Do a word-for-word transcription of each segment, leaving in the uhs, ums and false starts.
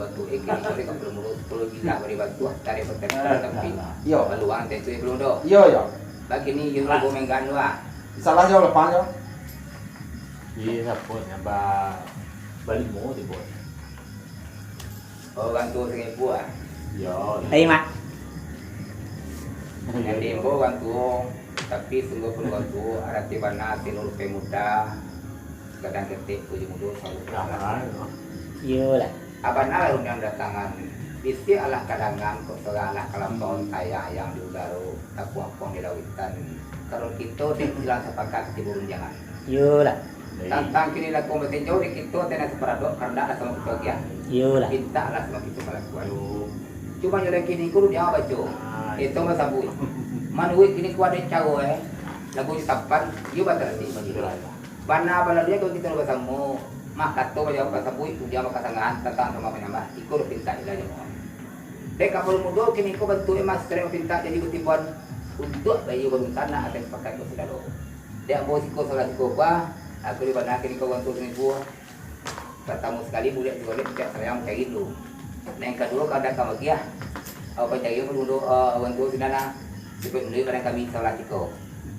Bantuak e kini ko dek kapalo mudo, sapuluah bilah bari bantuak, tarik batari tapi. Iyo. Maluang tentu e balun do. Iyo, iyo. Bakini iyo lah. Lubo menggan tu ah. Salah jo lapang jo. Iyo, sapo nyo ba, balimo tibo. Urang tuo saribu ah. Iyo. Ai, Mak. Nan diimbau urang tuo, tapi sungguah pun urang tuo, arati bana, tilu rupiah muda, gadang ketek, tujuah mudo, saluruh. Iyolah. Abana lah rundiang datangan, bisiak alah kadangan, kok surang alah kalampauan, hmm, tayang-tayang di udaro, tapuang-puang di lauitan. Kalau kito dek silang sapakat di burung jangan. Iyolah. Tantang kini lakuang batinjau di kito, tena saparadok, kandak lah samo kito agiah. Iyolah. Pintak lah samo kito palakuan. Iyo. Cuma nyo lai kini ko rundiang baco. Ah, itu iyo. Basabuik. Manuruik kini ko ado caro, eh. Lagu di tapan, iyo batarati. Iyolah. Bana balalu ko kito basamo, mah kato bajawab basabuik, rundiang bakasanggahan tantang sambah manyambah, iko lah pintak ilah jamaah. Dek kapalo mudo kini ko bantuak e mas, tarik pintak jadi batibuan, untuak baiyo balun tanak ateh pakai ko sagalo. Dek ambo siko salah siko bah, aku di bana kini ko bantuak siko. Partamo sakali buliak juo lek picak sayang cari dulu. Nan kaduo ka datang bagiah. Awak pancari dulu, eh, urang tuo sinan lah. Sipaik dulu barang kami salah siko.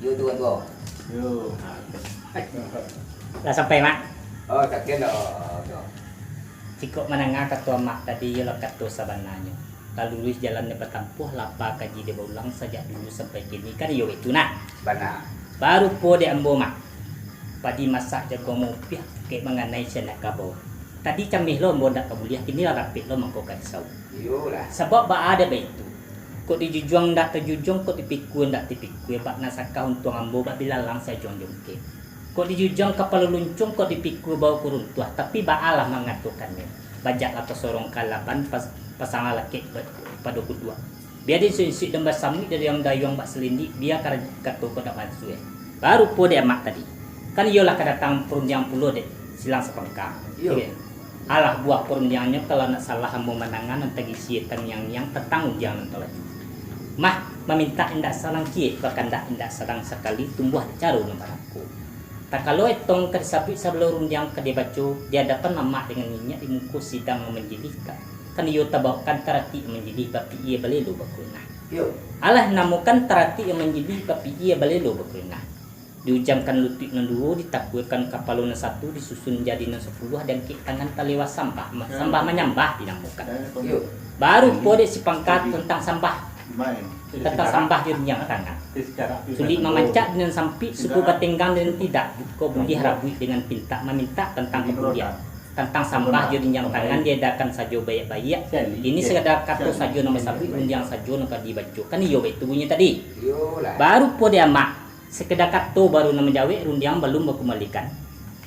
Yo tu urang tuo. Yo. Lah sampai, Mak? Oh, sakian dah. Oh, tu. Ciko mandanga kato Amak tadi, iyolah kato sabananyo. Lah luruih jalan nan batampuah, lapa kaji nan baulang, sajak dulu sampai kini, kan iyo itu nah. Bana. Barupo dek ambo, Mak. Padi masak jago maupiah, kek manganai siandak kabau. Tadi cameh lo ambo ndak ka buliah, kini lah rapek lo mangko ka risau. Iyolah. Sabab baa dek baitu. Kok dijujuang ndak tajujuang, kok dipikua ndak dipikua, bak nan sakah untuang ambo, bak bilalang sajuang jongkek. Kok dijujuang kapalo luncuang, kok dipikua bao ka runtuah, tapi baa lah mangatokannyo. Bajak lah tasorong ka laban, pas-, pasang lah lakek ba-, pado kuduak. Bia diinsuik-insuik dan basamuik, didayuang-dayuang bak salindik, bia ka-, kato ko dak mansuah. Barupo dek Amak tadi. Kan iyolah ka datang parundiang pulo dek silang sapangka. Iyo. Oke. Alah buah parundiangnyo, kalau ndak salah ambo mandanga nan tagisi tangiang-ngiang tantang undiang nan talaju. Mah, mamintak indak salang ciek, bakandak indak sadang sakali, tumbuah di caro nan barangko. Takalo etong ka disabuik, sabalun rundiang ka dibaco, di adapan mamak dengan niniak, di muko sidang nan manjilih ka-, kan iyo tabaokan taratik nan manjilih, bapikia balelo bakurenah. Iyo. Alah namokan taratik nan manjilih, bapikia balelo bakurenah. Diujamkan lutuik nan duo, ditakuakan kapalo nan satu, disusun jadi nan sapuluah, diangkek tangan talewa sambah, ma-, sambah manyambah dinamokan. Iyo. Barupo dek sipangka tantang sambah. Tantang sambah jo rinjang tangan. Sulik mamancak di nan sampik, suko batenggang di nan tidak, kok buliah rabuik dengan pintak, mamintak tantang kabuliah. Tantang sambah jo rinjang tangan, diadakan sajo baiak-baiak. Kini sakadar kato sajo nan basabuik, rundiang sajo nan ka dibaco. Kan iyo baitu bunyinyo tadi. Barupo dek Amak. Sakadar kato baru nan manjawek, rundiang balun bakumalikan.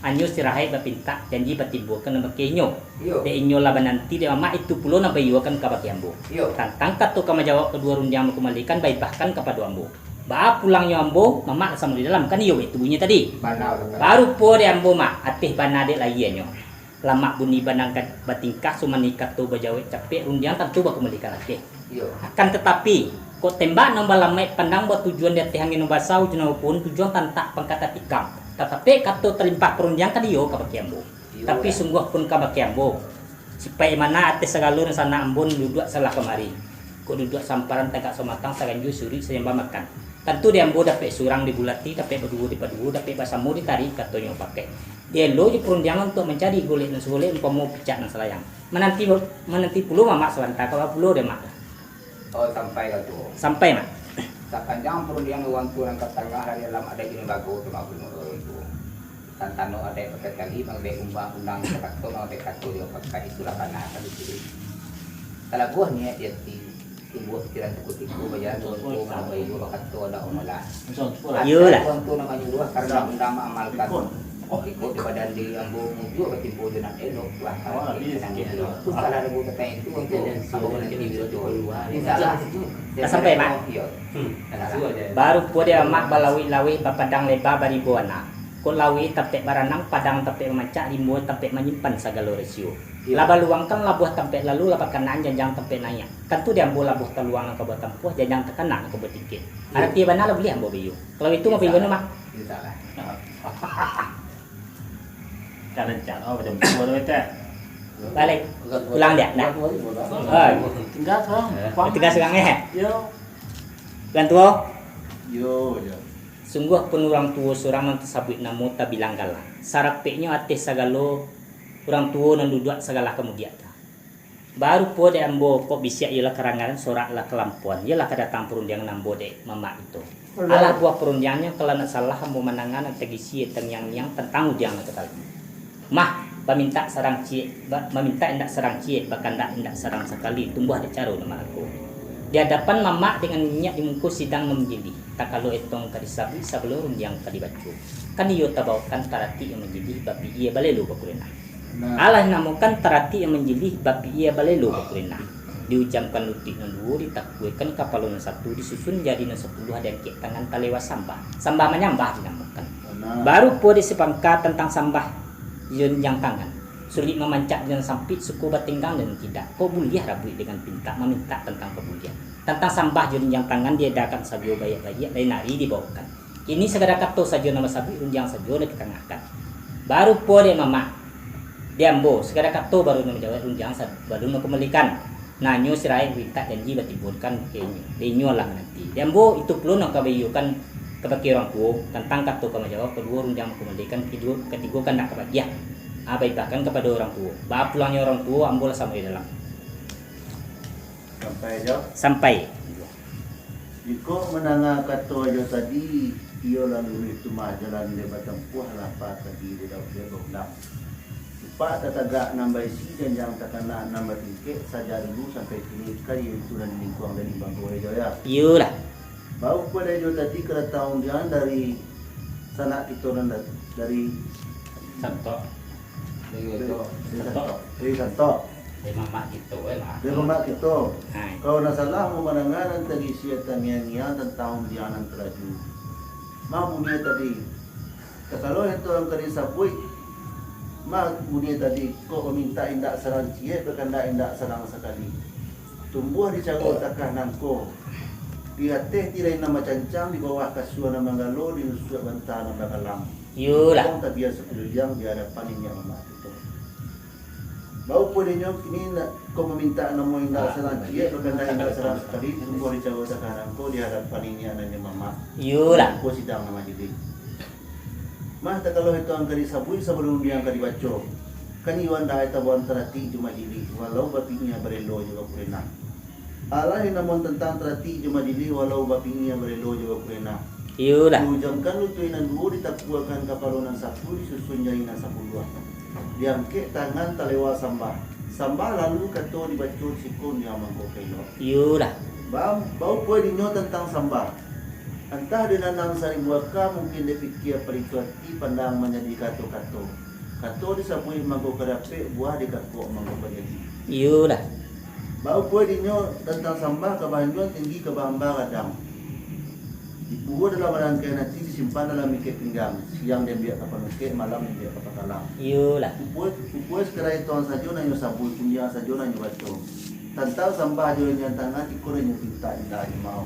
Hanyo sirahaik bapintak, janji batibokan nan bakeh inyo. Iyo. Dek inyo lah bananti dek Mamak, itu pulo nan baiyokan kabakeh ambo. Iyo. Tantang kato ka manjawab kaduo rundiang bakumalikan, baibahkan kapado ambo. Baa pulangnyo ambo, Mamak lah samo di dalam, kan iyo baitu bunyinyo tadi. Bana, bana. Barupo dek ambo, Mak, ateh bana dek lahianyo. Lamak buni banang ka-, batingkah, sumani kato bajawek capek, rundiang tantu bakumalikan lakeh. Iyo. Akan tatapi, kok tembak nan balamaik pandang batujuan di ateh angin nan basa, ujuang nan bapuhun tujuang tantak pangka tatikam. Tatapek kato talimpah parundiang ka diyo kabakeh ambo. Iyo, tapi lah. Sungguah pun kabakeh ambo. Sipaik mana ateh sagalo nan sanak ambo nan duduak sabalah kamari. Kok duduak samparan tagak samatang, saganjua suruik sanyambah makan. Tantu di ambo dapek surang dibulati, dapek baduo dipaduo, dapek basamo ditarik, katonyo pakai. Dielo jo parundiangan untuak mancari golek nan sagolek, umpamo picak nan salayang. Mananti, mananti pulo Mamak sabanta, ka baa pulo dek Mak? Oh, sampai lah tu. Sampai, Mak. Sapanjang parundiangan urang tuo nan ka tangah dari alam adaik jo limbago tu, Mak Gubernur, urang tuo. Tantano adaik pakai tali, mangabek umbang undang, sakato mangabek kato jo pakai, itulah bana kan di sini. Talabuah niaik di ati, tumbuah pikiran sakutiko, bajalan urang tuo mangabek ibo, bakato adak umalah. Iyolah. Urang tuo nan manyuruah karano undang maamalkan. Iko di badan diri ambo mujua batimpo jo nan elok, buah hati nan elok. Susah lah dagu tantang itu, urang tuo ambo mananti betul. Insya Allah. Dah sampai, Mak? Iyo. Barupo dek Amak balawik-lawik, bapadang leba, baribo anak. Kok lawik tampek baranang, padang tampek mamancak, rimbo tampek manyimpan sagalo rasio. Iyo. Lah baluangkan labuah tampek lalu, lah bakanaan janjang tampek naiak. Tantu di ambo labuah taluang nan ka batampuah, janjang takanak nan ka batikek. Iyo. Arati bana lah buliah ambo baiyo. Kalau itu mah baiyo, Mak. Insya Allah. Kan rancak, oh, macam tu, Mak. Baliak. Pulang dia, ndak? Oi. Tingga surang. Eh, tingga surang, eh? Yo. Urang tuo? Yo, yo. Sungguahpun urang tuo surang nan tasabuik namo tabilang gala. Sarapeknyo ateh sagalo urang tuo nan duduak sabalah kamudiak tu. Baru pulo dek ambo, kok bisiak iyo lah karangan, sorak lah kalampuan, iyo lah ka datang parundiangan ambo dek mamak itu. Alah buah parundiangnyo, kalau ndak salah ambo mandanga nan tagisi tangiang-ngiang tantang udiang nan ka talalu. Mah, bamintak sarang ciek, ba-, bamintak indak sarang ciek, bakandak indak sarang sakali, tumbuah dek caro nan malako. Di adapan mamak dengan niniak di muko sidang nan manjilih, takalo etong ka disabuik sabalun rundiang ka dibaco. Kan iyo tabaokan taratik nan manjilih, bapikia balelo bakurenah. Nah. Alah namokan taratik nan manjilih, bapikia balelo bakurenah. Diujamkan lutuik nan duo, ditakuakan kapalo nan satu, disusun jari nan sapuluah, diangkek tangan talewa sambah. Sambah manyambah dinamokan. Nah. Baru pulo dek sapangka tantang sambah jo rundiang tangan. Sulik mamancak jo nan sampik, suko batenggang jo nan tidak. Kok buliah rabuik dengan pintak, mamintak tantang pabuliah. Tantang sambah jo rundiang tangan diadakan sajo baiak-baiak, lain ari dibaokan. Kini sakadar kato sajo nan basabuik, rundiang sajo nan ditangahkan. Baru pulo dek mamak, di ambo, sakadar kato baru nan manjawek, rundiang sa-, baru nan kumalikan. Nanyo siraik mintak janji batibokan ka inyo, dek inyo lah mananti. Di ambo, itu pulo nan ka baiyokan kabake urang tuo, tantang kato ka manjawab, kaduo rundiang kumalikan, kaduo, katigo kandak ka bagiah. Ah, baibahkan kapado urang tuo. Baa pulangnyo urang tuo, ambo lah samo di dalam. Sampai jo? Sampai. Jikok mandanga kato ajo tadi, iyo lalu tumah jalan dek batampuah, lapa tadi dek daun dek baundang. Upak tatagak nan baisi, janjang takana nan batingkek, sajak dulu sampai kini, kali itu nan dilingkuang dari bangko ajo, ya. Iyolah. Baa pulo ajo tadi ka datang undiangan dari sanak kito nan da-, dari Santok. Dari, dari Santok. Santok. Dari Santok. Dari mamak kito, eh, lah. Dari mamak kito. Hai. Kalau ndak salah, ambo mandanga nan tadi sia tangiang-ngiang tantang undiangan nan talalu. Mah bunyi tadi. Takalo itu nan ka disabuik, mah bunyi tadi, kok mamintak indak sarang ciek, bakandak indak sarang sakali. Tumbuah di caro takah nangko, di ateh tirai nan bacancang, di bawah kasua nan manggalo, di usuak banta nan bakalam. Iyolah. Wong tabiang sakuliliang di adapan niniak mamak kito. Baa pulo dinyo kini nak ko mamintak namo indak sarang ciek, bakandak indak sarang sakali, tumbuah di caro takah nangko di adapan niniak nan nyo mamak. Iyolah. Ko sidang nan majilih. Mah takalo itu nan ka disabuik sabalun rundiang ka dibaco. Kan iyo andak tabaokan taratik jo majilih, walau bapikia balelo jo bakurenah. Alah, namun tantang taratik jo majilih, walau bapikia balelo jo bakurenah. Iyolah. Diujamkan lutuik nan duo, ditakuakan kapalo nan satu, disusun jari nan sapuluah. Diangkek tangan talewa sambah. Sambah lalu kato dibaco, siko niang mangko ka ilok. Iyolah. Baa, baa pulo dinyo tantang sambah. Antah dinanam saribu aka, mungkin dipikia palito ati, pandang manjadi kato-kato. Kato disabuik mangko ka dapek, buah dikakok mangko ka jadi. Iyolah. Baa pulo dinyo tantang sambah, ka baanjuang tinggi, ka baamba gadang. Dikubua dalam rangkaian ati, disimpan dalam ikek pinggang. Siang diambiak ka panukek, malam diambiak ka pakalang. Iyolah. Upo, upo sakadar itu sajo nan nyo sabuik, undiang sajo nan nyo baco. Tantang sambah jo rundiang tangan, iko nan nyo pintak indak nyo mao.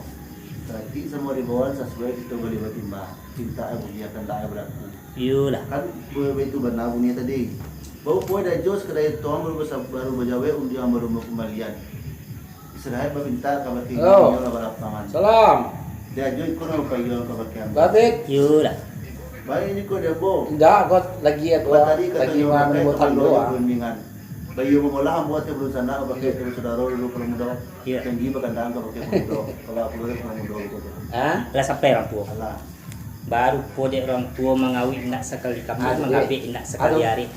Taratik samo dibawaan, sasuai kito gali batimbang. Pintak buliah, kandak balaku. Iyolah. Kan, ba-, baitu bana bunyi tadi. Baa pulo diajo sakadar itu, baru basa-, baru bajawek, undiang baru bakumbalian. Istirahat bamintak kabake inyo lah balapangan. Salam. Diajo iko nan bapayo kabake ambo. Batik. Iyolah. Baik, iko di ambo. Indak, ko lagi aku, lagi manunggu tando, ah. Bayo mangolah ambo ateh balun sanak, kabake sudaro dulu kalau mudo. Iyo. Janji bakandang kabake mudo. Kalau aku dulu kalau mudo gitu. Hah? Lah sampai urang tuo. Alah. Baru pulo dek urang tuo mangawik indak sakali kapuak, mangabek indak sakali arek.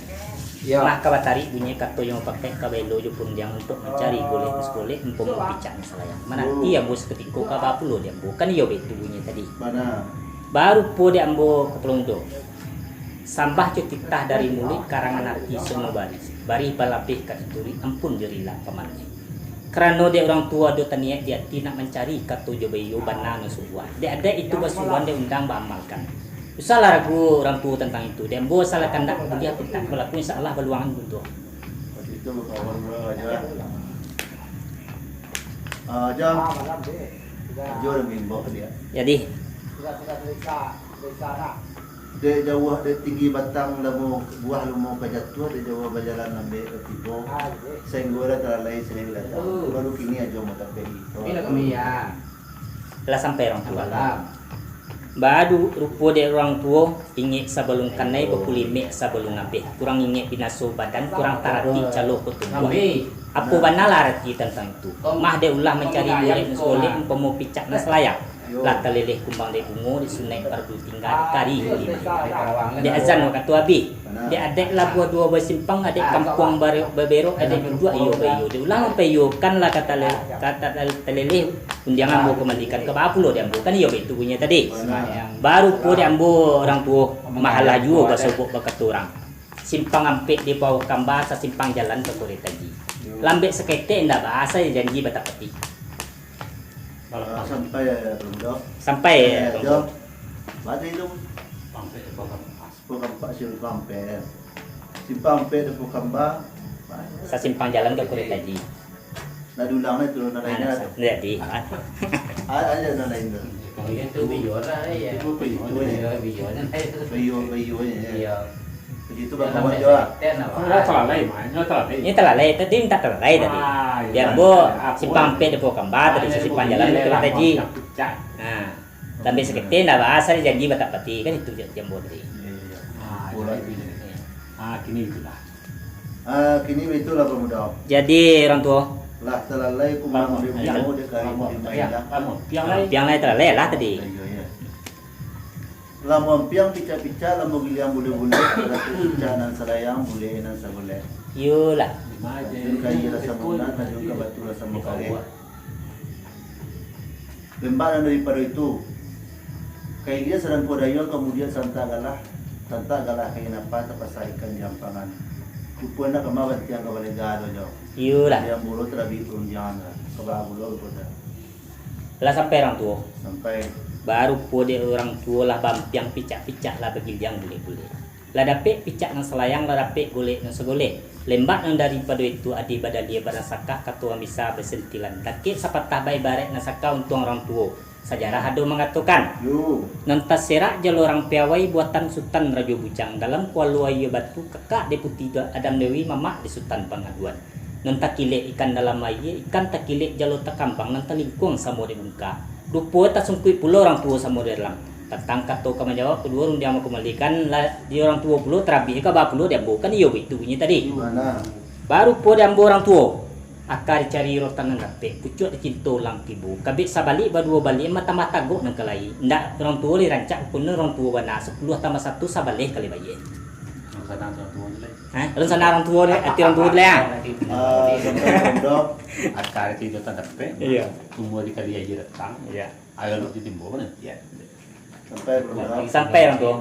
Iyo. Mah ka batarik bunyi kato jo mupakaik, ka baelo jo parundiangan untuak mancari golek jo sagolek, ambo mapicak nan salayang. Mananti ambo sakutiko, ka baa pulo di ambo. Kan iyo baitu bunyi tadi. Bana. Baru pulo dek ambo, Kapalo Mudo. Sambah jo titah dari muluik, karangan ati samo barih. Barih balabeh ka dituruik, ampun jo rila pamaleh. Karano dek urang tuo ado taniaik di ati nak mancari kato jo baiyo bana nan sungguah. Dek adaik itu basuruan, dek undang baamalkan. Usahlah ragu urang tuo tantang itu. Dek ambo asal kandak buliah pintak balaku, insya Allah baluangan buntuang. Itu kawan urang aja. Ah, aja. Aja urang imbau ka dia. Jadi. Dek jauah, dek tinggi batang lamo, buah lamo ka jatuah, dek jauah bajalan lambek ka tibo, sainggo lah talalai sering datang. Baru kini ajo mutapek. Lah sampai urang tuo. Badu rupo dek urang tuo, ingek sabalun kanai, bakulimek sabalun abih. Kurang ingek binaso badan, kurang taratik calo ko tumbuah. Apo bana lah arati tantang itu? Mah dek ulah mancari golek nan sagolek, umpamo picak nan salayang. Lah taleleh kumbang dek bungo, dek sunaik pardu tingga, dek kari dek azan wakato abih. Dek adaik labuah duo basimpang, adaik kampuang bare-, baberok, adaik duduak iyo baiyo. Dek ulah mampaiyokan lah ka tale-, ka ta-, taleleh undiang ambo kamalikan, ka baa pulo dek ambo, kan iyo baitu bunyi tadi. Baru pulo dek ambo urang tuo, mahalah juo basobok bakato urang. Simpang ampek di Pulau Kamba, sasimpang jalan ka Koretaji. Lambek saketek indak baa, asa janji batapati. Ah, sampai, eh, Tuan Mudo. Sampai, eh, Tuan Mudo. Baca itu. Simpang ampek di Pulau Kamba. Simpang ampek di Pulau Kamba. Sasimpang jalan ka Koretaji. Nah, diulang lah itu, nah, lainnya. Jadi. Ah, aja, nah, lain tu. Kalau itu biyo lah, ya. Itu biyo. Biyo, biyo, ya. Iya. Begitu, Bang Mudo, ah. Ini talalai, mah. Ini talalai. Ini talalai, tadi minta talalai tadi. Ah, iya. Dek ambo, simpang ampek di Pulau Kamba, tadi sasimpang jalan ka Koretaji. Nah, lambek saketek indak baa, asa janji batapati, kan itu dek ambo tadi. Iya, iya. Ah, iya. Ah, kini itulah. Ah, kini itulah, Bang Mudo. Jadi, urang tuo. Lah talalai kumbang di bungo, dek kari di main. Piang lai talalai lah tadi. Iya, iya. Lah mampiang picak-picak, lah magiliang bulek-bulek, picak nan salayang, bulek nan sagolek. Iyolah. Tajun ka aia rasa muna, tajun ka batu rasa makareh. Lembak nan daripado itu, ka ilia sarangkuah dayuang, ka mudiak santak galah, santak galah ka ilia napa, tapasa ikan di ampangan. Rupo indak ka ma bantiang ka balega tu jo. Iyolah. Yang bulu tarabi turun jangan lah, ka baa bulu rupo tu. Lah sampai urang tuo. Sampai. Baru pulo dek urang tuo lah bampiang picak-picak, lah bagiliang bulek-bulek. Lah dapek picak nan salayang, lah dapek golek nan sagolek. Lembak nan daripado itu, adi badalia barasakah, kato urang bisa basentilan. Dakek sapatah baibaraik nan saka untuang urang tuo. Sajarah ado mangatokan, yo, nan taserak jalo urang piawai buatan Sutan Rajo Bujang, dalam kualo aia batu, kakak dek Puti Adam Dewi, mamak dek Sutan Pangaduan. Nan takilek ikan dalam aia, ikan takilek jalo takambang, nan talingkuang samo dek bungka. Rupo tasungkuik pulo urang tuo samo di dalam. Tantang kato ka manjawab, kaduo rundiang bakumalikan, lah di urang tuo pulo, tarabiah ka baa pulo di ambo, kan iyo baitu bunyi tadi. Iyo, bana. Baru pulo di ambo urang tuo. Aka dicari rotan nan dapek, pucuak dicinto ulang tibo. Kabek sabalik baduo baliak, matambah tagok nan ka lai. Indak urang tuo lai rancak, pun urang tuo bana, sapuluah tambah satu, sabaleh kali bayia. Urang sana urang tuo tu lai. Hah? Alun sana urang tuo lai, ati urang tuo tu lai, ah? Ah, sampai pondok. Aka dicari rotan dapek. Iyo. Tumbuah di kali aia datang. Iyo. Aia lalu ditimbo nanti, yo. Sampai pondok. Sampai urang tuo.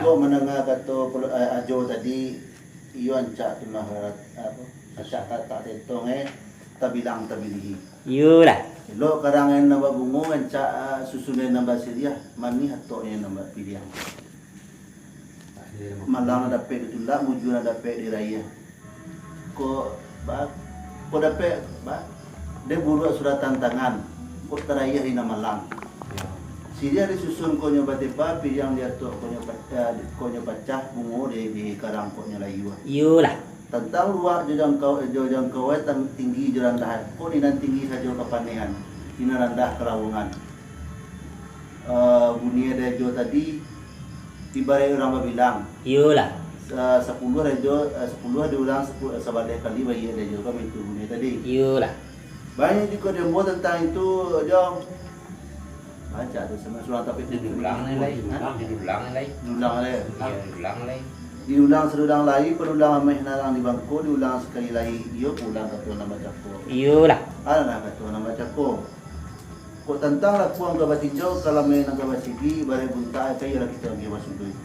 Kok mandanga kato pul-, eh, ajo tadi, iyo ancak tu mah, apo, ancak tak, tak tentong, eh, tabilang tabilihi. Iyolah. Elok karang nan babungo, ancak, ah, susunan nan basiriah, manih atok nan bapiliang. Malang nan dapek ditulak, mujua nan dapek diraih. Kok, ba, kok dapek, ba, dek buruak suratan tangan, kok taraih di nan malang. Siriah disusun kok nyo bateba, piliang diatok kok nyo pacah, kok nyo pacah, bungo di, di karang kok nyo layua. Iyolah. Tantang luak jo jangkau, jo jangkauan, tang-, tinggi jo randah, kok di nan tinggi sajo kapanehan, di nan randah kalawongan. Eh, bunyi dek ajo tadi, ibaraik urang babilang. Iyolah. Sa-, sapuluah dek ajo, eh, sapuluah diulang sapu-, sabaleh kali, bayia dek ajo, kan itu bunyi tadi. Iyolah. Banyak juo demo tentang itu, Jo. Baca tu sama surang tapi diulang lai. Hah? Diulang lai. Diulang lai. Iyo, diulang lai. Diulang sadulang lai, padulang ameh narang di bangko, diulang sakali lai, iyo pulang ka tuan nan bacako. Iyolah. Alah ka tuan nan bacako. Kok tantang lapuang ka batinjau, ka lamai nan ka basigi, barai buntak, ka iyolah kito agiah basuduik.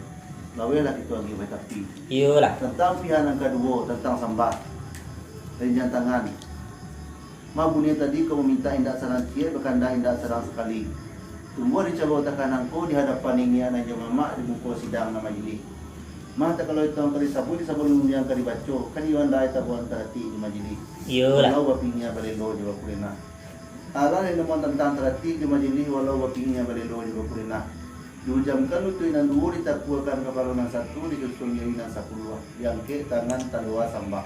Lawehlah kito agiah batapi. Iyolah. Tantang pihak nan kaduo, tantang sambah. Rinjang tangan. Mah bunyi tadi ko mamintak indak saranciak, bakandak indak sarang sakali. Tumbuah di calo takah nangko di hadapan niniak nan jo mamak di muko sidang nan majilih. Mah takalo itu angka disabuik, di sabalun rundiang ka dibaco, kan iyo andai tabuang taratik di majilih. Iyolah. Walau bapingia balelo jo bakurenah. Alah, nan namuan tantang taratik di majilih, walau bapingia balelo jo bakurenah. Diujamkan lutuik nan duo, ditakuakan kapalo nan satu, disusun jari nan sapuluah, diangkek tangan talua sambah.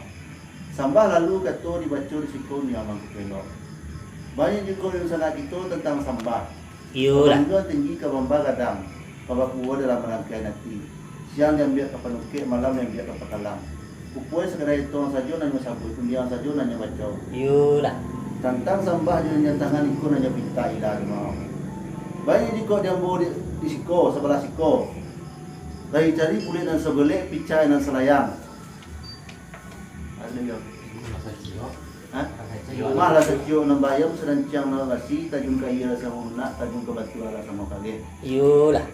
Sambah lalu kato dibaco di siko undiang mangko elok. Banyak juo dunsanak kito tantang sambah. Iyolah. Kabanjuan tinggi ka bamba gadang, ka bakuwo dalam rangkaian ati. Siang diambiak ka panukek, malam diambiak ka patalang. Upuai sakadar etong sajo nan nyo sabuik, undiang sajo nan nyo baco. Iyolah. Tantang sambah jo undiang tangan iko nan nyo pintak ilah di mao. Banyak jikok di ambo di, di siko, sabalah siko. Lai cari bulek nan sagelek, picai nan salayang. Ado yo. Mah lah saciok nan bayam, saranciang nan basi, tajun ka aia lah samo lunak, tajun ka batu lah samo kareh. Iyolah.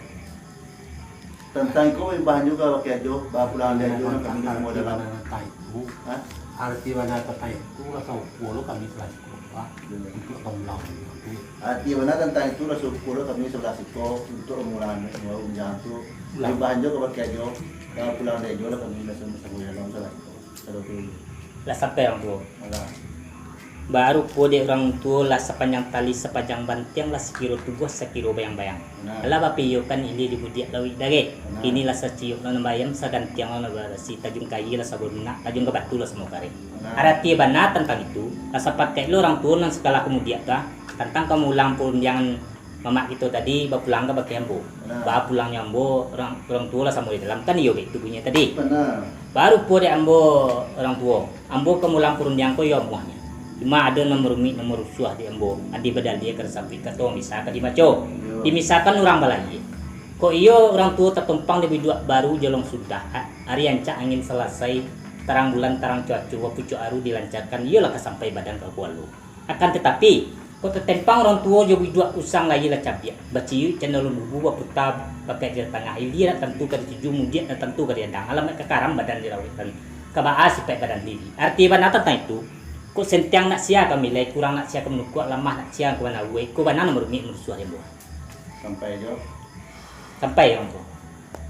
Tantang iko, imbah nyo ka bakeh ajo, bapulang dek ajo nan kami samo dalam. Arti bana tantang itu, rasa ukua lo kami salah siko, Pak. Iyo. Untuak pamulang tu. Arti bana tantang itu, rasa ukua lo kami salah siko, untuak pamulang dek ajo, undiang tu. Imbah nyo ka bakeh ajo, bapulang dek ajo lah kami samo dalam salah siko. Lah sampai urang tuo. Alah. Barupo dek urang tuo, lah sapanjang tali, sapanjang bantiang, lah sakiro tubuah, sakiro bayang-bayang. Nah. Lah bapiyokan ilia di budiak lauik dareh. Nah. Kini lah saciok lo nan bayam, sagantiang lo nan barasi, tajun ka aia lah samo lunak, tajun ka batu lah samo kareh. Nah. Arati bana tantang itu, lah sapakaik lo urang tuo nan sakala kamudiak tu, tantang pamulang parundiangan mamak kito tadi bapulang ka bakeh ambo. Bana. Bapulangnyo ambo, urang, urang tuo lah samo di dalam, kan iyo baitu bunyinyo tadi. Bana. Barupo dek ambo, urang tuo, ambo ka mulang parundiang ko iyo amuahnyo. Cuma ado nan marumik, nan marusuah dek ambo, adi badalia ka disabuik, kato misa ka dibaco. Iyo. Dimisakan urang balayia. Kok iyo urang tuo tatumpang di biduak baru jolong sudah, a-, ari ancak angin salasai, tarang bulan tarang cuaco, bapucuak aru dilancakan, iyolah ka sampai badan ka kualo. Akan tatapi, kok tatempang urang tuo jo biduak usang layia lah cabiak, baciyuik cando lambubu baputa bakaik di tangah, ilia nak tantu ka dituju, mudiak nak tantu ka diadang, alamaik ka karam badan dirauikkan, ka baa sipaik badan diri. Arati bana tantang itu, kok sentiang nak sia ka milai, kurang nak sia ka manukuak, lamah nak sia ka manawua, iko bana nan marumik marusuah dek ambo. Sampai jo. Sampai urang tuo.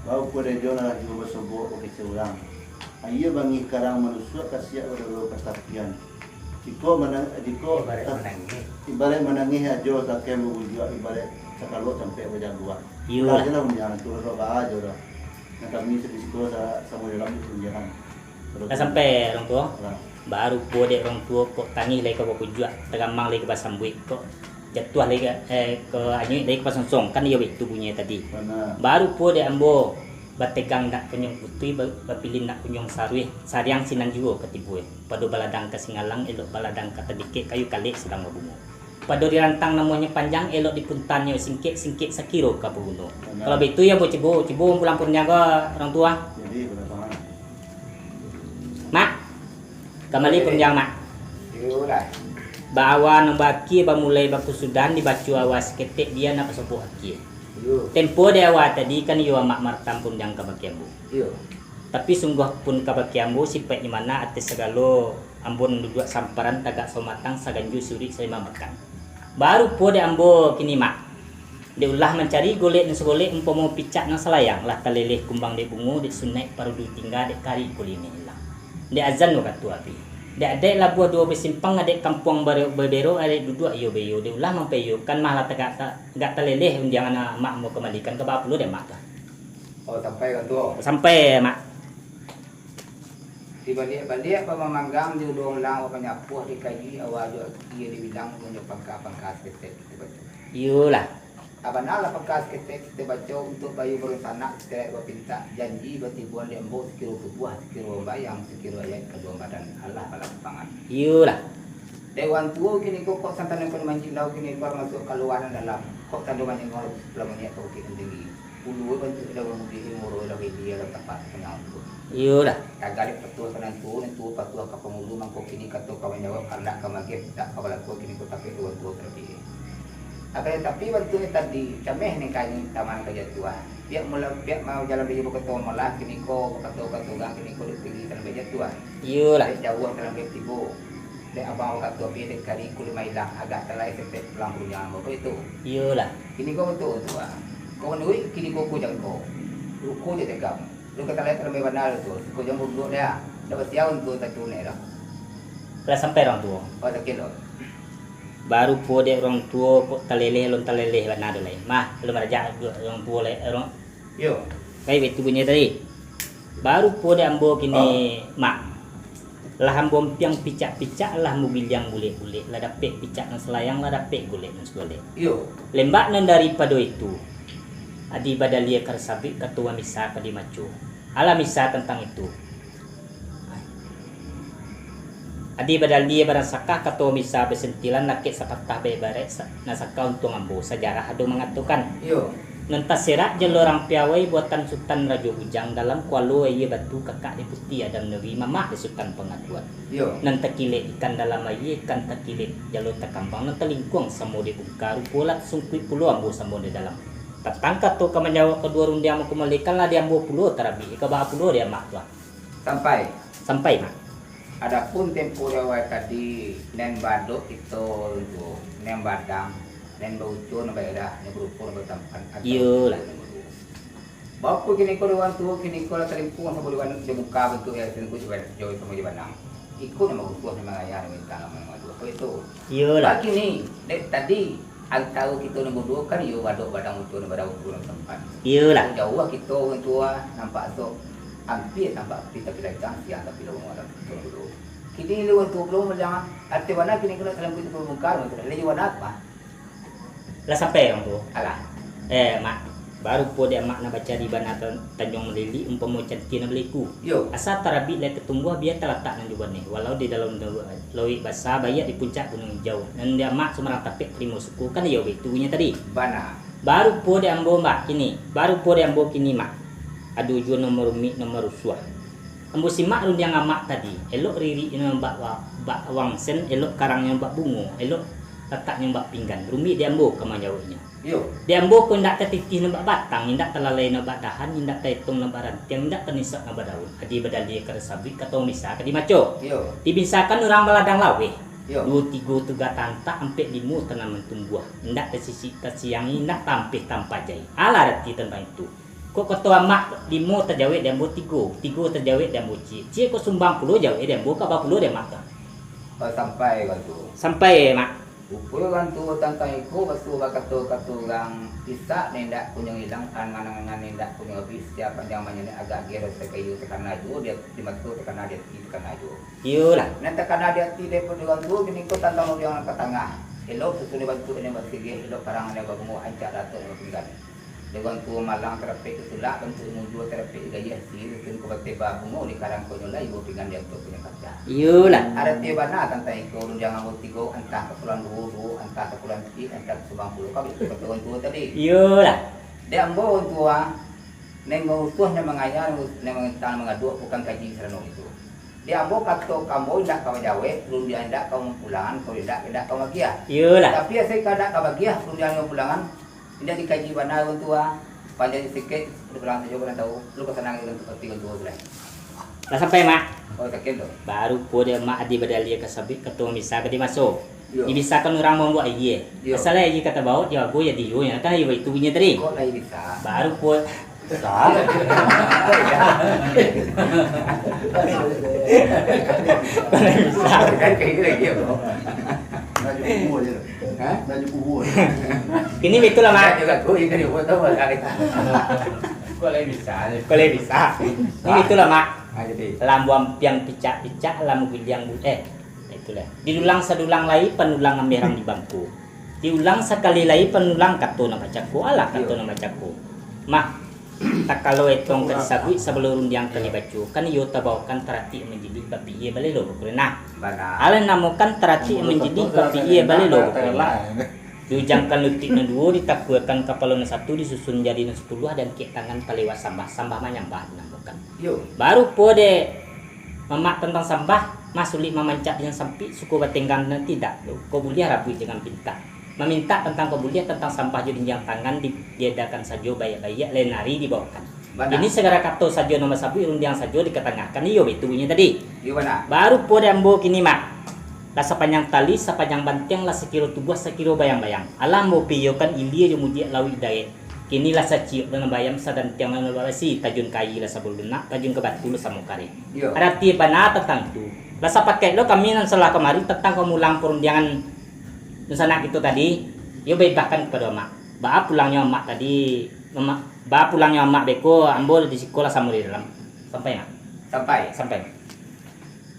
Barupo dek ajo lah juo basobok bakecek urang. Aia bangih karang manusuak, kasiak badaro ka tapian. Jikok mana-, jikok ibaraik ta-, manangih. Ibaraik manangih ajo, takeh babujuak, ibaraik sakaluak campek bajaguak. Iyo. Lah ajo lah undiang tu, lah baa ajo lah. Nan kami di siko sa-, samo dalam di undiangan. Lah sampai urang tuo? Lah. Barupo dek urang tuo, kok tangih lai ka babujuak, tagamang lai ka basambuik, kok jatuah lai ka, eh, ka anyuik lai ka basonsong, kan iyo baitu bunyinyo tadi. Bana. Barupo dek ambo, bategang nak kunyuang putuih, ba-, bapilin nak kunyuang saruih, sariang sinan juo ka tibo. Pado baladang ka Singalang, elok baladang ka Tadikek, kayu kalek sadang babungo. Pado dirantang namonyo panjang, elok dipuntannyo singkek, singkek sakiro ka paguno. Bana. Kalau baitu yo, ambo cubo, cubo pulang parundiang ko, urang tuo. Jadi, bana sangat. Mak, kambali parundiang, Mak. Iyolah. Baawa nan baakia, bamulai bakusudahan, dibaco awa saketek, bia nan basobok akia. Iyo. Tempo di awa tadi kan iyo amak maratang parundiang ka bakeh ambo. Iyo. Tapi sungguahpun ka bakeh ambo, sipaiknyo mano ateh sagalo, ambo nan duduak samparan, tagak samatang, saganjua suruik, saimang bakan. Barupo dek ambo kini, Mak. Dek ulah mancari golek nan sagolek, umpamo picak nan salayang, lah taleleh kumbang dek bungo, dek sunaik parudu tingga, dek kari kuli nan ilang. Dek azan bakato api. Dek adaik labuah duo basimpang, adaik kampuang bare-, babero, adaik duduak iyo baiyo, dek ulah mampaiyokan, mah lah tagak ta-, gak taleleh undiangan, Mak, ambo kambalikan ka baa pulo dek Mak tu. Oh, sampai kan tu? Sampai, Mak. Dibaliak-baliak bamamanggang, diuduang ulang bapanyapuah, dikaji awa jo akia, dibilang jo pangka-pangka saketek kito baco. Iyolah. Abana lah pangka saketek kito baco, untuak bayu barunsanak, siterek bapintak, janji batibuan di ambo, sakiro tubuah, sakiro bayang, sakiro ayat kaduo badan, alah balampangan. Iyolah. Dek urang tuo kini ko, kok santanan ko manjilau, kini ko masuak kaluar nan dalam, kok tando manyengol, lah manyek ka bukik nan tinggi. Ulu bantuak daun budi, muro daun ilia, lah tapak sanang tu. Iyolah. Tagak dek patuah ka nan tuo, nan tuo patuah ka pangulu, mangko kini kato ka manjawab, kandak ka magiah, pintak ka balaku, kini ko tapek urang tuo talabiah. Akan tatapi bantuaknyo tadi, cameh nan kain taman ka jatuah. Piak mula, piak mau jalan baiyo bakato malah, kini ko bakato-kato urang, kini ko dek tinggi talambiak jatuah. Iyolah. Dek jauah talambiak tibo. Dek abang bakato api, dek kari kuli mailang, agak talai setek pulang punyo ambo ko itu. Iyolah. Kini ko batua tu, ah. Ko manuruik kini ko ko jangko. Ruko je tegam. Lu ka talai talambiak bana tu, siko jangko duduak dia. Dah basiau tu tatunek dah. Lah sampai urang tuo. Oh, sakik lo. Barupo dek urang tuo, kok taleleh, alun taleleh bana tu lai. Mah, alun marajak urang tuo lai, urang. Yo. Baik, itu bunyi tadi. Barupo dek ambo kini, Mak. Lah ambo ampiang picak-picak, lah ambo giliang bulek-bulek, lah dapek picak nan salayang, lah dapek golek nan sagolek. Iyo. Lembak nan daripado itu, Adi Badalia ka disabuik, kato Misa ka dimaco. Alah Misa tantang itu. Adi Badalia baransakah, kato Misa basentilan, lakek sapatah baibarat sa-, nan saka untuang ambo, sajarah ado mangatokan. Iyo. Nan taserak jalo urang piawai buatan Sutan Rajo Bujang, dalam kualo aia batu kakak dek Puti Adam Negeri, mamak dek Sutan Pangaduan. Iyo. Nan takilek ikan dalam aia, ikan takilek jalo takambang, nan talingkuang samo dek bungka, rupo lah tasungkuik pulo ambo samo di dalam. Tantang kato ka manjawab kaduo rundiang mangkumalikan lah di ambo pulo tarabih, ka baa pulo di amak tu ah. Sampai. Sampai, Mak. Adapun tempo di awal tadi, nan badok kito tu, nan badang, nan bauco, nan baedah, nan barupo, nan batampan, atau Iyolah. Nan barupo. Bapo kini ko di urang tuo, kini ko lah talimpuang samo di wan-, di muka bantuak, eh, kini ko jo, jo samo jo banang. Iko nan barupo, nan mangayah, nan mintang, nan mangadu. Apo itu? Iyolah. Bakini, dek tadi, antaro kito nan baduo kan iyo badok badang utuh nan badau utuh nan tampan. Iyolah. Jauah kito urang tuo nampak esok, ampia tampak api tapi lancang, siang tapi lawang malam kito nan baduo. Kini urang tuo pulo macam, ati bana kini kena salam kito pulo bungkar, macam tu. Lagi bana apa? Lah sampai urang tuo? Alah. Eh, Mak, barupo dek Mak nak bacari bana tan-, tanjuang malilik, umpamo cantia nan baliku. Yo. Asa tarabik lai tatumbuah, bia talatak nan jo baneh, walau di dalam lauik basa, baiak di puncak gunuang ijau. Nan di amak Sumarang Tapek tarimo suko, kan iyo baitu bunyi tadi. Bana. Barupo dek ambo, Mbak, kini, barupo dek ambo kini, Mak. Ado juo nan marumik, nan marusuah. Ambo simak rundiang amak tadi, elok ririk nan bak wa-, bak wangsen, elok karang nan bak bungo, elok latak nan bak pinggan. Rumik dek ambo ka manjawabnyo. Iyo. Di ambo ko indak tatitih nan bak batang, indak talalai nan bak dahan, indak taetong nan bak rantiang, indak tanisak nan badaun. Adi Badalia ka disabuik, kato Misa ka dimaco. Iyo. Dibinsakan urang baladang laweh. Iyo. Duo tigo tuga tantak, ampek limo tanaman tumbuah. Indak tasisik tasiangi, indak tampeh tampajai. Alah arati tantang itu. Kok kato amak limo tajawek di ambo tigo, tigo tajawek di ambo ciek. Ciek kok sumbang pulo jawek di ambo, ka baa pulo di amak tu. Sampai ka tu. Sampai, Mak. Rupo urang tuo tantang iko basuo bakato-kato urang, pisak nan indak kunjuang ilang, angan-angan nan indak kunjuang abih, satiok panjang manyenek agak agiah doso kayu, takana juo di, di mato, takana di ati, takana juo. Iyolah. Nan takana di ati daripado urang tuo kini ko tantang urang nan ka tangah. Elok susun bantuak nan basiriah, elok karang nan babungo, ancak latak nan bapinggan. Dek urang tuo malang tarapek di tulak, bantuak mujua tarapek di gayah, siriah susun ka bateba bungo, di karang ko nyo lai, bapinggan di antok punyo kaca. Iyolah. Arati bana tantang iko, rundiang ambo tigo, antah kapuluan duo, duo, antah kapuluan ciek, antah kasumbang pulo, kan baitu kato urang tuo tadi. Iyolah. Dek ambo urang tuo, nan mautuah, nan mangayah, nan mangintang, nan mangaduak, bukan kaji sarano itu. Di ambo kato ka ambo indak ka bajawek, rundiang indak ka mampulangan, kalau indak, indak ka magiah. Iyolah. Tapi asa ka indak ka bagiah, rundiang indak mampulangan, indak dikaji bana urang tuo. Panjang sikek, dipulang sajo, kurang tahu. Lu ka sanang urang tuo, pati urang tuo tu lah. Lah sampai, Mak? Oh, sakian tu. Barupo dek Mak Adi Badalia ka sabuik, kato Misa ka dimaco. Iyo. Dibisakan urang mambuek aia. Iyo. Asal aia ka tabaok, jago ya diyo, ya kan, iyo, itu bunyi tadi. Kok lai bisa? Barupo Sa? Bisa. Kan kayak gini lagi, ya, bro. Nak jumpa je. Hah? Nak jumpa je. Kini baitu lah, Mak. Nak juga tu, ini buat tahu lah. Kok lai bisa? Kok lai bisa? Kini baitu lah, Mak. Ah, jadi. Lah ambo ampiang picak-picak, lah ambo giliang bu-, eh, itulah. Didulang sadulang lai, panulang ameh rang di bangku. Diulang sakali lai, panulang kato nan bacako, alah kato Iyo. Nan bacako. Mah, takalo etong ka disabuik, sabalun rundiang ka Iyo. Dibaco, kan iyo tabaokan taratik manjilih, bapikia balelo bakurenah. Bana. Alah namokan taratik manjilih, bapikia balelo bakurenah. Diujangkan lutik nan duo, ditakuakan kapalo nan satu, disusun jari nan sapuluah, diangkek tangan palewat sambah, sambah manyambah dinamokan. Yo. Barupo dek mamak tantang sambah, mah sulik mamancak di nan sampik, suko batenggang nan tidak, ko buliah rabuik jangan pintak. Mamintak tantang ko buliah, tantang sambah jo dinjang tangan di, diadakan sajo baiak-baiak, lain ari dibaokan. Bana. Ini sagala kato sajo nan basabuik, rundiang sajo dikatangahkan, iyo baitu bunyinyo tadi. Iyo bana. Barupo dek ambo kini, Mak. Lah sapanjang tali, sapanjang bantiang, lah sakiro tubuah, sakiro bayang-bayang. Alah ambo piyokan ilia jo mudiak lauik daek. Kini lah saciok nan bayam, sadantiang nan barasi, tajun ka aia lah sabulun lunak, tajun ka batu lah samo kareh. Iyo. Arati bana tantang tu. Lah sapakaik lo kami nan salah kamari tantang pamulang parundiangan Dunsanak kito tadi, iyo baibahkan kapado amak. Baa pulangnyo amak tadi, amak, baa pulangnyo amak beko, ambo di siko lah samo di dalam. Sampai, Mak? Sampai. Sampai.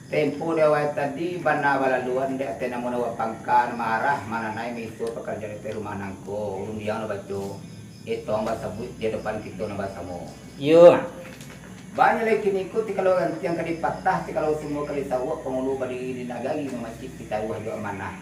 Tempo di awal tadi bana balaluan dek ateh namo nan bapangka, nan marah, mananai miso pakarjaan di rumah nangko, rundiang nan baco, etong basabuik di adopan kito nan basamo. Iyo, Mak. Banyak lai kiniko, tikalau rantiang ka dipatah, tikalau sumua ka disawok, pangulu badiri di nagari, mamacik pitaruah jo amanah.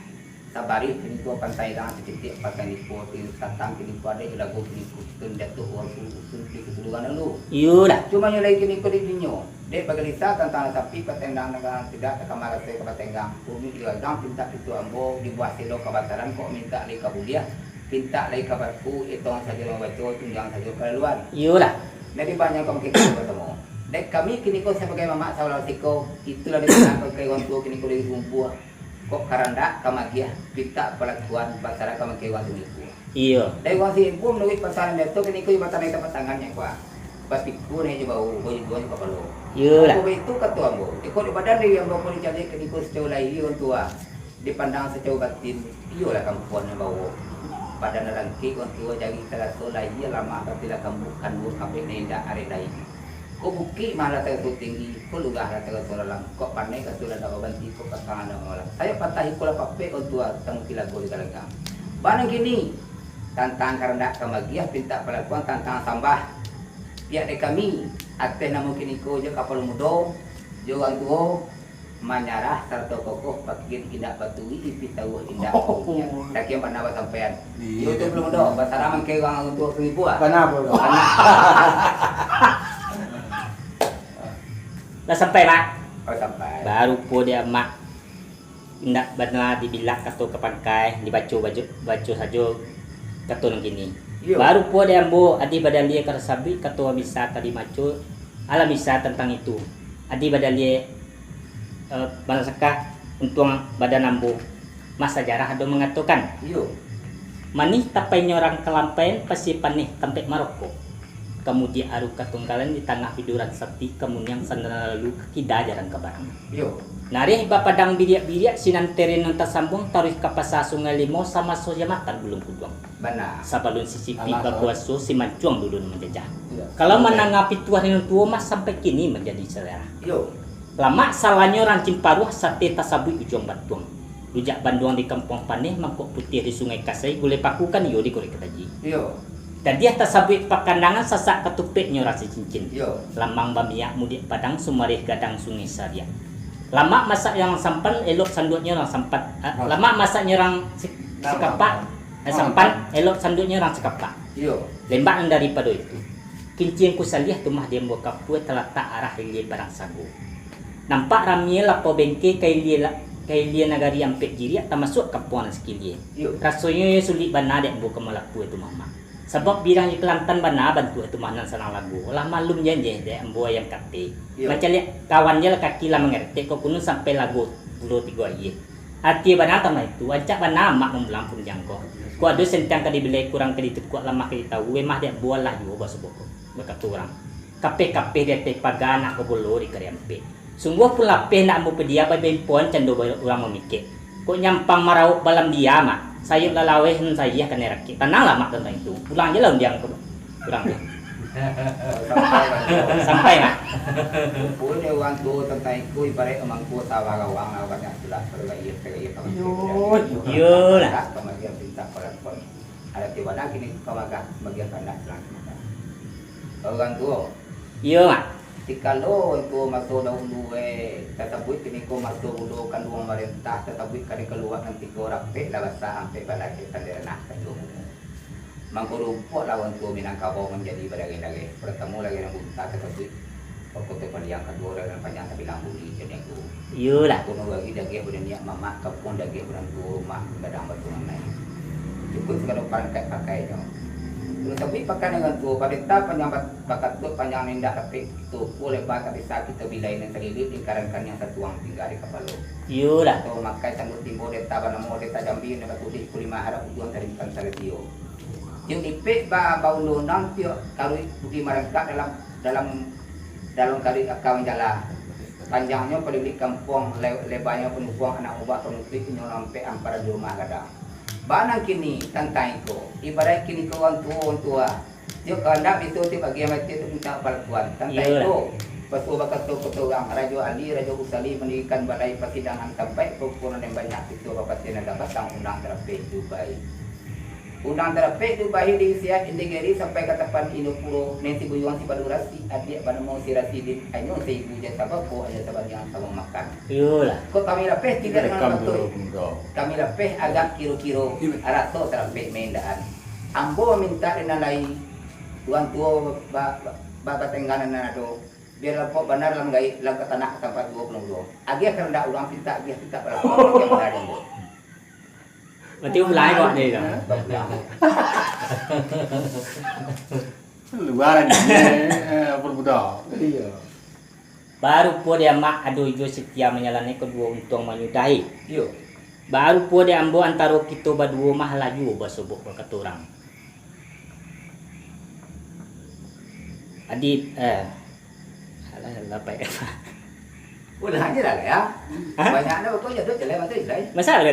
Sabarih kiniko pantang ilang, satitiak pantang lupo, pintatang kiniko adaik, lago kiniko tun jatuah, urang suruh usun di kepulauan lalu. Iyolah. Cumanyo lai kiniko di dinyo, dek bagalisa tantang sampi, patendang nagara tidak, takama raso ka batenggang, bumi di gadang, pintak pituah ambo, dibuah selo kabasaran, kok mintak lai ka buliah, pintak lai ka baku, etong sajo mambaco, tunjang sajo kalaluan. Iyolah. Jadi banyak kok mungkin kito batemu. Dek kami kiniko sabagai mamak sawalah siko, itulah dek anak ka urang tuo kiniko dari rumpuah. Kok karandak ka magiah, pintak palakuan, basarah ka mangkewang siniku. Iyo. Dari urang siniku manuruik pasanan biaso, kiniko jambatan dari tapak tangan nyo kuah. Basiku naiak jo bahu, bajujuang jo kapalo. Iyolah. Mako baitu kato ambo, iko di badan diri ambo ko dicaliak kiniko sacaro lahia urang tuo, dipandang sacaro batin, iyolah kampuan nan bawo. Badan nan rangkek urang tuo, jari taraso lahia lamah, tapi lah kambuak kanduang kapek nan indak arek lai. Kok bukik mah lah taraso tinggi, kok lurah lah taraso lalang, kok paneh raso lah ndak babanti, kok pasang lah ndak malang. Sayok patah iko lah papek, urang tuo tamuti lago di galanggang. Bana kini, tantang karandak ka magiah, pintak palakuan tantang sambah. Pihak dari kami, ateh namo kiniko jo kapalo mudo, jo urang tuo, manyarah sarato kokoh, pakian indak baturuik, pitaruah indak baturuik. Sakian bana basampaian. Iyo. Iyo tu belum doh, basarah mangkewang urang tuo saribu ah. Bana pulo. Bana. Lah sampai, Mak? Oh, sampai. Baru po dia, Mak. Indak bana dibilak kato ka pangkai, dibaco bajo, baco sajo kato nan kini. Iyo. Baru po di ambo, adi badalia ka tasabuik, kato bisa ka dimaco, alah bisa tantang itu. Adi badalia, eh, manasakah untuang badan ambo. Mah sajarah ado mangatokan, iyo, manih tapainyo rang kalampaian, pasie paneh tampek marokok. Kamudiak aru katunggalan di tangah biduran sati, kamuniang sandana lalu ka kida jarang ka barang. Iyo. Nareh bapadang biriak-biriak, sinan teren nan tasambuang, taruih ka pasa Sungai Limau, samaso jambatan Buluang Kuduang. Bana. Sabalun si Sipik bakuaso, si Mancuang dulu nan manjajah. Iyo. Kalau mandanga pituah nan tuo mah, sampai kini manjadi sajarah. Iyo. Lamak salanyo rancin paruah, sate tasabuik ujuang batuang. Rujak banduang di Kampuang Paneh, mangkok putiah di Sungai Kasai, gulai paku kan iyo di Korek Kataji. Iyo. Tadiah tasabuik pakandangan, sasak katupeknyo rasi cincin. Iyo. Lamang bamiak mudiak padang, sumareh gadang Sungai Sariak. Lamak masak nyo rang sampan, elok sanduaknyo rang sampat. Ah, lamak masaknyo rang sik-, sikapak, eh, sampan, elok sanduaknyo rang sikapak. Iyo. Lembak nan daripado itu. Kinciang Kusaliah tu mah di ambo kapua, talatak arah ilia Padang Sago. Nampak ramie lapau bengke ka ilia la-, ka ilia nagari ampek jiriak, tamasuak kampuang nan sakilia. Iyo. Rasonyo iyo sulik bana dek ambo ka malapua tu mah, Mak. Sabab birang jo kalantan bana bantuak tu mah nan sanang lago. Lah malum janjeh dek ambo ayam kate. Iyo. Mancaliak kawan je lah kaki lah mangaretek, kok kunun sampai lago pulo tigo aia. Ati bana tantang itu, rancak bana amak mambulang punjang ko. Kok ado sentiang ka dibelai, kurang ka ditukuak, lamah ka ditawua, mah dek buah lah juo basobok ko, bakato urang. Kapeh-kapeh di ateh paga, anak babolo di kari ampek. Sungguah pun lapeh nak ambo padiah, baimpoan cando urang mamikek. Kok nyampang marawok balam dia, Mak. Sayok lah laweh, nan sayah kanai rakik. Tanang lah, Mak, tantang itu. Pulang je lah undiang ko. Kurang tu. Sampai, Mak. Sampai, Mak. Pun dek urang tuo tantang iko, ibaraik mangko sawah gawang, lah banyak sulah, kalau iya, kalau iya, kalau Iyo, iya. Iyolah. Tak, kamagian pinta kolakon. Ada tiwala kini kamaga, kamagian kandak selang kamaga. Urang tuo. Iyo, Mak. Tikalo itu maso dahulu, eh, tasabuik kini ko maso ulo kanduang marentah, tasabuik kali kaluar nan tigo rapek lah basa, ampek balakek pandai ranah kanduang umur. Mangko rumpuaklah urang tuo Minangkabau manjadi badareh-dareh. Partamo dareh nan bunta tasabuik Koto Paliang, kaduo dareh nan panjang tabilang buli, jadi aku. Iyolah. Kono bagi dageh badaniak mamak, kapuang dageh badan tuo rumah, gadang batu nan naik. Cukuik sagalo parangkat pakainyo. Ulun sabuik pakai nan urang tuo, parentah panjang bat-, bakatuak panjang nan indak dapek, tuo leba tak bisa kito bilai, nan salilik lingkaran kaniang satuang tingga di kapalo. Iyolah. Atau mamakai sanduak timbo deta banamo Deta Jambi, nan batulih kulimah arah ujuang tarimpang salasio. Tiok dipek ba-, baulunang, tiok karuik budi marangkak dalam, dalam, dalam karuik aka manjala. Panjangnyo palilik kampuang, le-, lebanyo panupuang anak ubah panutuik, inyo nampek amparan di rumah gadang. Bana kini tantang iko, ibaraik kini ko urang tuo, urang tuo. Tiok kandak itu ti bagi amatir tu minta palkuan. Tantang Iyolah. iko, pasuo bakato-kato urang, Rajo Ali, Rajo Usali mandirikan balai pasidangan tampek parukunan nan banyak, pituah bapatiah nan dapat tang undang tarapek Dubai. Undang tarapek Dubai diisiak Indigiri sampai ka tapan Indopuro, nan si buyuang si balurasi, adiak banamo si Rasidin, anyo saibu je tabako, anyo sabaniang samo makan. Iyolah. Kok kami lapeh tidak Rekam dengan dulu, batul. Bunda. Kami lapeh agak kiro-kiro, Iya. raso tarapek maindaan. Ambo minta dek nan lai, urang tuo ba-, ba-, ba-, batengganan nan ado, biar lampok bana lam gaik, lam ka tanak ka tampat juo pulung juo. Agiah karandak urang pintak, agiah pintak balapor, agiah bana dek ambo. Berarti ulang kok ni, dah. Luar ni, eh, perbudak. Iya. Baru po di amak ado ijo setia manjalani, kaduo untuang manyudahi. Iyo. Baru po di ambo antaro kito baduo mah laju basobok bakato urang. Adit, eh, alah, alah, baik. Ulang aja lah, ya. Hah? Banyak dah, betul je, tu, celai mata, celai. Masalah